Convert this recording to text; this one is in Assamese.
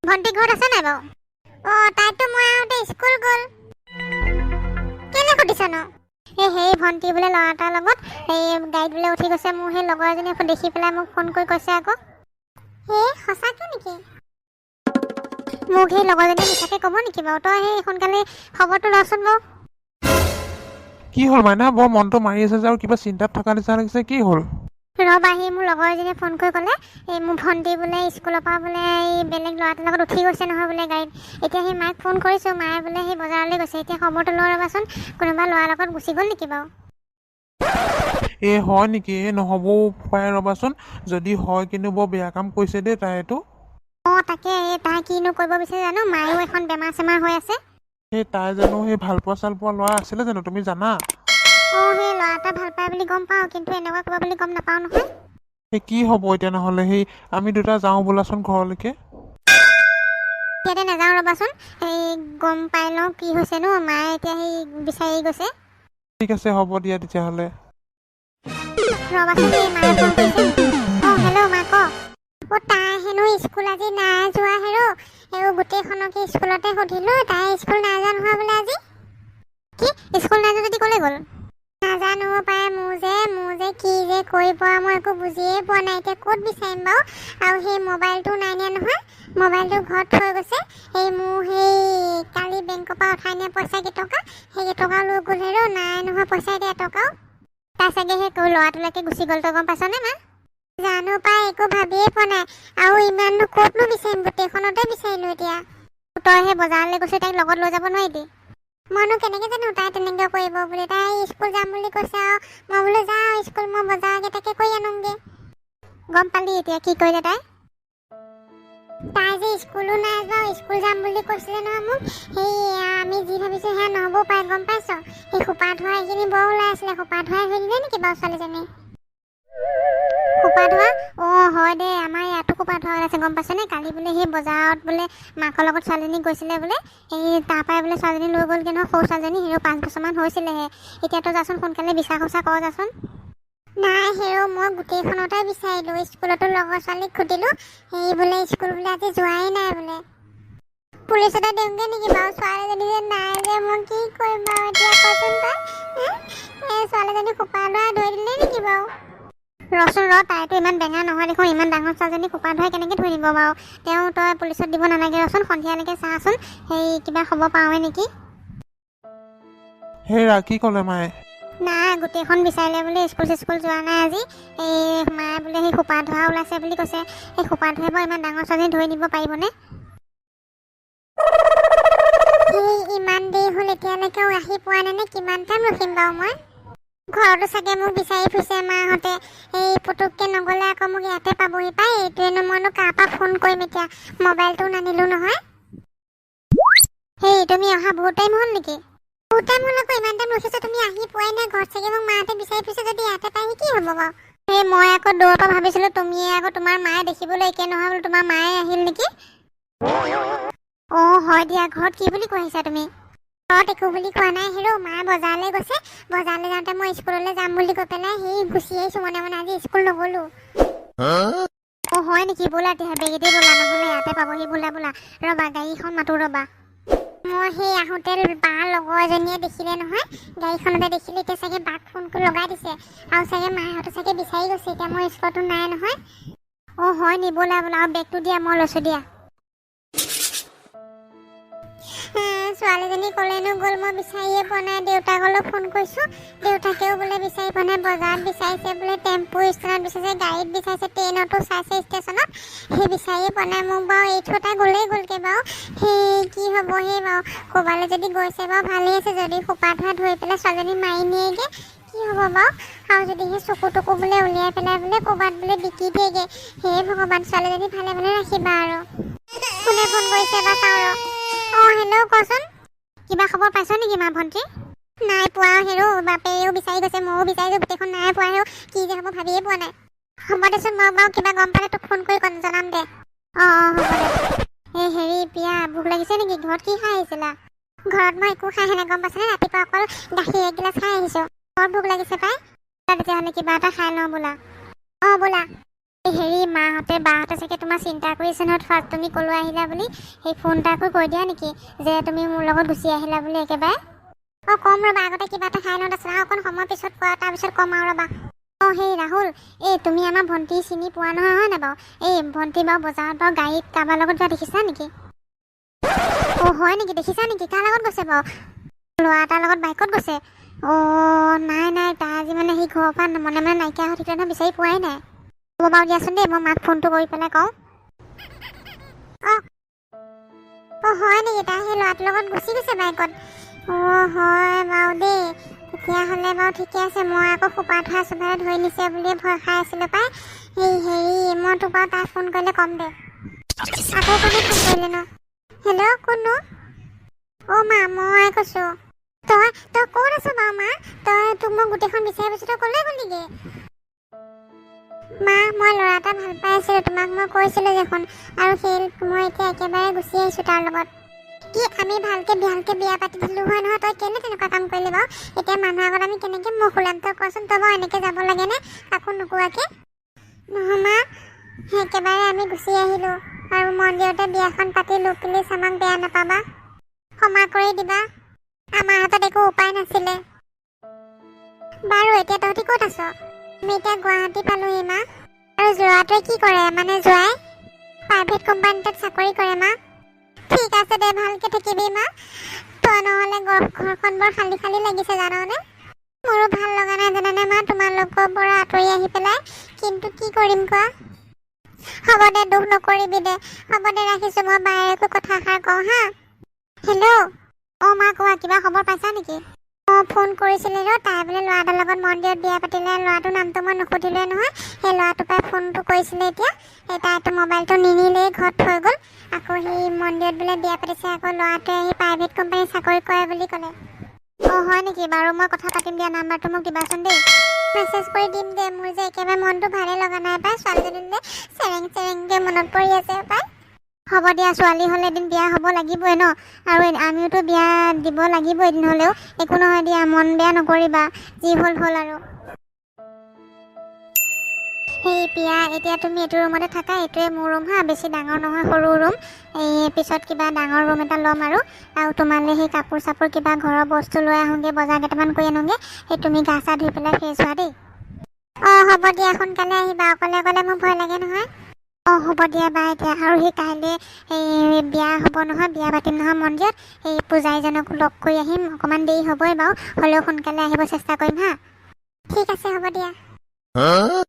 ভণ্টি ঘৰত আছে নাই বাৰু? অঁ, তাইতো মই আহোঁতে স্কুল গ'ল। কেলে সুধিছনো? এই সেই ভণ্টি বোলে ল'ৰা এটাৰ লগত এই গাড়ীত বোলে উঠি গৈছে। মোৰ সেই লগৰ এজনীয়ে দেখি পেলাই মোক ফোন কৰি কৈছে আকৌ। হে, সঁচাকে নেকি? মোক সেই লগৰজনীয়ে মিছাকে ক'ব নেকি বাৰু? তই সেই সোনকালে খবৰটো লচোন বাৰু। কি হ'ল মাইনা? বৰ মনটো মাৰি আছে যে আৰু কিবা চিন্তাত থকা নিচিনা লাগিছে। কি হ'ল? ৰ'বা, সি মোৰ লগৰ এজনীয়ে ফোন কৰি ক'লে, এই মোৰ ভণ্টি বোলে স্কুলৰ পৰা বোলে এই বেলেগ ল'ৰা এটাৰ লগত উঠি গৈছে নহয় বোলে গাড়ীত। এতিয়া সেই মাক ফোন কৰিছোঁ, মায়ে বোলে সেই বজাৰলৈ গৈছে। এতিয়া খবৰটো লৈ ৰ'বাচোন, কোনোবা ল'ৰাৰ লগত গুচি গ'ল নেকি বাৰু? এ, হয় নেকি? এই নহ'বও পাৰে, ৰ'বাচোন। যদি হয় কিন্তু বৰ বেয়া কাম কৰিছে দেই তাই এইটো। অঁ, তাকে। এই তাই কিনো কৰিব বিচাৰে জানো? মায়ো এখন বেমাৰ চেমাৰ হৈ আছে। সেই তাই জানো সেই ভালপোৱা চালপোৱা ল'ৰা আছিলে জানো, তুমি জানা? অঁ, সেই ল'ৰা এটা ভাল পায় বুলি গম পাওঁ, কিন্তু এনেকুৱা কৰিব বুলি গম নাপাওঁ নহয়। সেই কি হ'ব এতিয়া নহ'লে? সেই আমি দুটা যাওঁ ব'লাচোন ঘৰলৈকে। ইয়াতে নাযাওঁ, ৰ'বাচোন। এই গম পাই লওঁ কি হৈছেনো। মায়ে এতিয়া সেই বিচাৰি গৈছে। ঠিক আছে, হ'ব দিয়া তেতিয়াহ'লে। ৰ'বাচোন, এই মায়ে ফোন কৰিছে। অঁ, হেল্ল' মা, ক। অ', তাই হেনো স্কুল আজি নাই যোৱা হেৰ'। এই গোটেইখনকে স্কুলতে সুধিলোঁ, তাই স্কুল নাই যোৱা নহয় বোলে আজি। কি, স্কুল নাই যোৱা যদি ক'লৈ গ'ল? নাজানো পাই। মোৰ যে কি যে কৰিব আৰু মই একো বুজিয়ে পোৱা নাই। এতিয়া ক'ত বিচাৰিম বাৰু? আৰু সেই মোবাইলটো নাই নিয়া নহয়, মোবাইলটো ঘৰত থৈ গৈছে। এই মোৰ সেই কালি বেংকৰ পৰা উঠাই নিয়া পইচা কেইটকা, সেই কেইটকাও লৈ গ'ল হেৰ'। নাই নহয় পইচা এতিয়া এটকাও। তাই চাগে সেই ল'ৰাটোলৈকে গুচি গ'ল, তই গম পাইছনে মা? জানো পাই, একো ভাবিয়ে পোৱা নাই। আৰু ইমাননো ক'তনো বিচাৰিম? গোটেইখনতে বিচাৰিলো এতিয়া। তই সেই বজাৰলৈ গৈছো, তাইক লগত লৈ যাব নোৱাৰিবি? মইনো কেনেকে জানো তাই তেনেকে কৰিব বুলি? তাই স্কুল যাম বুলি কৈছে আৰু মই বোলো যাওঁ স্কুল, মই বজাৰ কেইটাকে কৰি আনোগে। গম পালি এতিয়া কি কৰিলে তাই? তাই যে স্কুলো নাই যোৱা, স্কুল যাম বুলি কৈছিলে নহয় মোক। সেই আমি যি ভাবিছো সেয়া নহ'বও পাৰে, গম পাইছ? সেই সোপা ধোৱা এইখিনি বৰ ওলাই আছিলে। সোপা ধোৱাই হৈ দিলে নেকি বাৰু ছোৱালীজনী? সোপা ধোৱা? অঁ, হয় দে, আমাৰ ইয়াতো সোপা ধোৱা ওলাইছে, গম পাইছনে? কালি বোলে সেই বজাৰত বোলে মাকৰ লগত ছোৱালীজনী গৈছিলে বোলে। এই তাৰ পৰাই বোলে ছোৱালীজনী লৈ গ'লগৈ নহয়, সৰু ছোৱালীজনী। সেই 5 বছৰমান হৈছিলেহে। এতিয়া তই যাচোন, সোনকালে বিচাৰ খোচা কৰ যাচোন। নাই হেৰ', মই গোটেইখনতে বিচাৰিলোঁ, স্কুলতো লগৰ ছোৱালীক সুধিলোঁ, সেই বোলে স্কুল বোলে আজি যোৱাই নাই বোলে। পুলিচতে দিওঁগৈ নেকি বাৰু? ছোৱালীজনী যে নাই যে, মই কি কৰিম বাৰু এতিয়া, কচোন তই? এই ছোৱালীজনী সোপা ধোৱাই ধৰি দিলে নেকি বাৰু? ৰচোন ৰ, তাইতো ইমান বেঙা নহয় দেখোন। ইমান ডাঙৰ ছোৱালীজনী সোপা ধোৱাই কেনেকৈ ধৰি নিব বাৰু? তেওঁ তই পুলিচত দিব নালাগে, ৰচোন, সন্ধিয়ালৈকে চাচোন, সেই কিবা খবৰ পাওঁৱে নেকি। হেৰা, কি ক'লে মায়ে? নাই, গোটেইখন বিচাৰিলে বোলে, স্কুল চিস্কুল যোৱা নাই আজি। এই মায়ে বোলে সেই সোপা ধোৱা ওলাইছে বুলি কৈছে। সেই সোপা ধোৱাই বাৰু ইমান ডাঙৰ ছোৱালীজনী ধৰি নিব পাৰিবনে? সেই ইমান দেৰি হ'ল, এতিয়ালৈকেও আহি পোৱা নাই নে? কিমান টাইম ৰখিম বাৰু মই? ঘৰতো চাগে মোক বিচাৰি ফুৰিছে মাহঁতে। এই পুতুককে নগ'লে আকৌ মোক ইয়াতে পাবহি পাই। এইটোৱেনো মইনো কাৰ পৰা ফোন কৰিম এতিয়া? মোবাইলটো নানিলো নহয়। সেই তুমি অহা বহুত টাইম হ'ল নেকি? বহুত টাইম হ'ল আকৌ, ইমান টাইম ৰখিছো, তুমি আহি পোৱাই নাই। ঘৰত চাগে মোক মাহঁতে বিচাৰি ফুৰিছে। যদি ইয়াতে পাইহি কি হ'ব বাৰু? এই মই আকৌ দূৰৰ পৰা ভাবিছিলো তুমিয়ে আকৌ তোমাৰ মায়ে দেখিবলৈ একে নহয় বোলো, তোমাৰ মায়ে আহিল নেকি। অঁ, হয় দিয়া। ঘৰত কি বুলি কৈ আহিছা তুমি? ঘৰত একো বুলি কোৱা নাই হেৰ'। মা বজাৰলৈ গৈছে, বজাৰলৈ যাওঁতে মই স্কুললৈ যাম বুলি কৈ পেলাই সেই গুচি আহিছো মনে মনে, আজি স্কুল নগ'লো। অঁ, হয় নেকি? ব'লা তেতিয়া, বেগেতেই ব'লা, নহ'লে ইয়াতে পাবহি। ব'লা ব'লা, ৰ'বা, গাড়ীখন মাতো ৰ'বা। মই সেই আহোঁতে বা লগৰ এজনীয়ে দেখিলে নহয়, গাড়ীখনতে দেখিলে। এতিয়া চাগে বাক ফোন কৰি লগাই দিছে আৰু চাগে মাহঁতে চাগে বিচাৰি গৈছে। এতিয়া মই স্কুলতো নাই নহয়। অঁ, হয় নি? ব'লা ব'লা, আৰু বেগটো দিয়া, মই লৈছোঁ দিয়া। ছোৱালীজনী ক'লেনো গ'ল, মই বিচাৰিয়ে পোৱা নাই। দেউতাকলৈ ফোন কৰিছোঁ, দেউতাকেও বোলে বিচাৰি পোৱা নাই। বজাৰত বিচাৰিছে বোলে, টেম্পু ষ্টেণ্ডত বিচাৰিছে, গাড়ীত বিচাৰিছে, ট্ৰেইনতো চাইছে ষ্টেচনত, সেই বিচাৰিয়ে পোৱা নাই। মোক বাৰু এৰি থৈ তাই গ'লেই গ'লগৈ বাৰু। সেই কি হ'ব সেই বাৰু? ক'ৰবালৈ যদি গৈছে বাৰু ভালেই আছে। যদি সোপা ধোৱা ধৰি পেলাই ছোৱালীজনী মাৰি নিয়েগৈ কি হ'ব বাৰু? আৰু যদি সেই চকু টকু বোলে উলিয়াই পেলাই বোলে ক'ৰবাত বোলে বিকি দিয়েগৈ? হে ভগৱান, ছোৱালীজনী ভালে ভালে ৰাখিবা আৰু। কোনে ফোন কৰিছে বা চাওঁ ৰ। অঁ, হেল্ল', কচোন। কিবা খবৰ পাইছ নেকি মা ভণ্টি? নাই পোৱা হেৰ', বাপেৰেও বিচাৰি গৈছে, ময়ো বিচাৰিছোঁ, গোটেইখন নাই পোৱা হেৰ'। কি যে হ'ব ভাবিয়ে পোৱা নাই। হ'ব দেচোন, মই বাৰু কিবা গম পালে তোক ফোন কৰি জনাম দে। অঁ অঁ হ'ব দে। এই হেৰি প্ৰিয়া, ভোক লাগিছে নেকি? ঘৰত কি খাই আহিছিলা? ঘৰত মই একো খাই আহা নাই, গম পাইছনে? ৰাতিপুৱা অকল গাখীৰ এগিলাচ খাই আহিছোঁ। বৰ ভোক লাগিছে পাই। তেতিয়াহ'লে কিবা এটা খাই লওঁ বোলা। অঁ, ব'লা। এই হেৰি, মাহঁতে বাহঁতে চাগে তোমাৰ চিন্তা কৰিছে নহয়, ফাৰ্ষ্ট তুমি ক'লৈ আহিলা বুলি। সেই ফোন এটা কৰি কৈ দিয়া নেকি যে তুমি মোৰ লগত গুচি আহিলা বুলি একেবাৰে? অঁ, ক'ম ৰ'বা, আগতে কিবা এটা খাই লওঁ, তাৰপিছত আৰু অকণ সময় পিছত কোৱা, তাৰপিছত ক'ম আৰু ৰ'বা। অঁ, সেই ৰাহুল, এই তুমি আমাৰ ভণ্টি চিনি পোৱা নহয়, হয় নাই বাৰু? এই ভণ্টি বাৰু বজাৰত বাৰু গাড়ীত কাৰোবাৰ লগত যোৱা দেখিছা নেকি? অঁ, হয় নেকি? দেখিছা নেকি? কাৰ লগত গৈছে বাৰু? ল'ৰা এটাৰ লগত বাইকত গৈছে। অঁ, নাই নাই, তাই আজি মানে সি ঘৰৰ পৰা মনে মনে নাইকিয়া হৈ থাকিলে নহয়, বিচাৰি পোৱাই নাই। হ'ব বাৰু দিয়াচোন দেই, মই মাক ফোনটো কৰি পেলাই কওঁ। অঁ অঁ, হয় নেকি? তাই সেই ল'ৰাটোৰ লগত গুচি গৈছে বাইকত? অঁ, হয় বাৰু দেই। তেতিয়াহ'লে বাৰু ঠিকে আছে। মই আকৌ সোপা থোৱা চোপাৰে ধৰি নিছে বুলিয়ে ভয় খাই আছিলোঁ পাই। সেই হেৰি, মই তোক বাৰু তাই ফোন কৰিলে ক'ম দে। আকৌ কোনে ফোন কৰিলে ন? হেল্ল', কোননো? অ' মা, মই কৈছোঁ। তই তই ক'ত আছ বাৰু মা? তই তোক মই গোটেইখন বিচাৰি ফুৰিছোঁ, তই ক'লৈ গ'লিগৈ? মা, মই ল'ৰা এটা ভাল পাই আছিলোঁ, তোমাক মই কৈছিলোঁ দেখোন। আৰু সেই মই এতিয়া একেবাৰে গুচি আহিছোঁ তাৰ লগত। কি? আমি ভালকে ভালকে বিয়া পাতি দিলোঁ হয় নহয়, তই কেলে তেনেকুৱা কাম কৰিলি বাৰু? এতিয়া মানুহৰ আগত আমি কেনেকে মুখ ওলাম, তই কচোন? তই বাৰু এনেকে যাব লাগেনে কাকো নোকোৱাকে? নহয় মা, একেবাৰে আমি গুচি আহিলোঁ আৰু মন্দিৰতে বিয়াখন পাতিলোঁ। প্লিজ আমাক বেয়া নাপাবা, ক্ষমা কৰি দিবা। আমাৰ হাতত একো উপায় নাছিলে। বাৰু, এতিয়া তহঁতি ক'ত আছ? আমি এতিয়া গুৱাহাটী পালোহি মা। আৰু যোৱাটোৱে কি কৰে, মানে জোঁৱাই? প্ৰাইভেট কোম্পানীটোত চাকৰি কৰে মা। ঠিক আছে দে, ভালকে থাকিবি মা। তই নহ'লে ঘৰখন বৰ খালী খালী লাগিছে জাননে? মোৰো ভাল লগা নাই জানানে মা, তোমালোকৰ পৰা আঁতৰি আহি পেলাই। কিন্তু কি কৰিম কোৱা? হ'ব দে, দুখ নকৰিবি দে। হ'ব দে, ৰাখিছোঁ। মই বায়েৰকো কথাষাৰ কওঁ হা। হেল্ল'। অঁ মা, কোৱা, কিবা খবৰ পাইছা নেকি? অঁ, ফোন কৰিছিলে ৰ। তাই বোলে ল'ৰা এটাৰ লগত মন্দিৰত বিয়া পাতিলে। ল'ৰাটোৰ নামটো মই নুসুধিলোৱে নহয়। সেই ল'ৰাটোৰ পৰাই ফোনটো কৰিছিলে এতিয়া। সেই তাইতো মোবাইলটো নিনিলেই, ঘৰত থৈ গ'ল। আকৌ সি মন্দিৰত বোলে বিয়া পাতিছে। আকৌ ল'ৰাটোৱে সি প্ৰাইভেট কোম্পানীত চাকৰি কৰে বুলি ক'লে। অঁ, হয় নেকি? বাৰু, মই কথা পাতিম দিয়া। নাম্বাৰটো মোক দিবাচোন দেই। মেছেজ কৰি দিম দে। মোৰ যে একেবাৰে মনটো ভালেই লগা নাই পাই। ছোৱালীজনীলৈ চেৰেং চেৰেংকৈ মনত পৰি আছে পাই। হ'ব দিয়া, ছোৱালী হ'লে এদিন বিয়া হ'ব লাগিবই ন। আৰু আমিওতো বিয়া দিব লাগিব এদিন হ'লেও। একো নহয় দিয়া, মন বেয়া নকৰিবা। যি হ'ল হ'ল আৰু। সেই পিয়া, এতিয়া তুমি এইটো ৰুমতে থাকা। এইটোৱে মোৰ ৰুম হা। বেছি ডাঙৰ নহয়, সৰু ৰুম। এই পিছত কিবা ডাঙৰ ৰুম এটা ল'ম আৰু। আৰু তোমালৈ সেই কাপোৰ চাপোৰ, কিবা ঘৰৰ বস্তু লৈ আহোঁগৈ, বজাৰ কেইটামান কৰি আনোগৈ। সেই তুমি গা চা ধুই পেলাই ফ্ৰেছ হোৱা দেই। অঁ, হ'ব দিয়া। সোনকালে আহিবা, অকলে অকলে মোৰ ভয় লাগে নহয়। অঁ, হ'ব দিয়া, বাই এতিয়া। আৰু সেই কাইলৈ এই বিয়া হ'ব নহয়, বিয়া পাতিম নহয় মন্দিৰত। সেই পূজাৰীজনকো লগ কৰি আহিম। অকণমান দেৰি হ'বই বাৰু, হ'লেও সোনকালে আহিব চেষ্টা কৰিম হা। ঠিক আছে, হ'ব দিয়া। 嗯。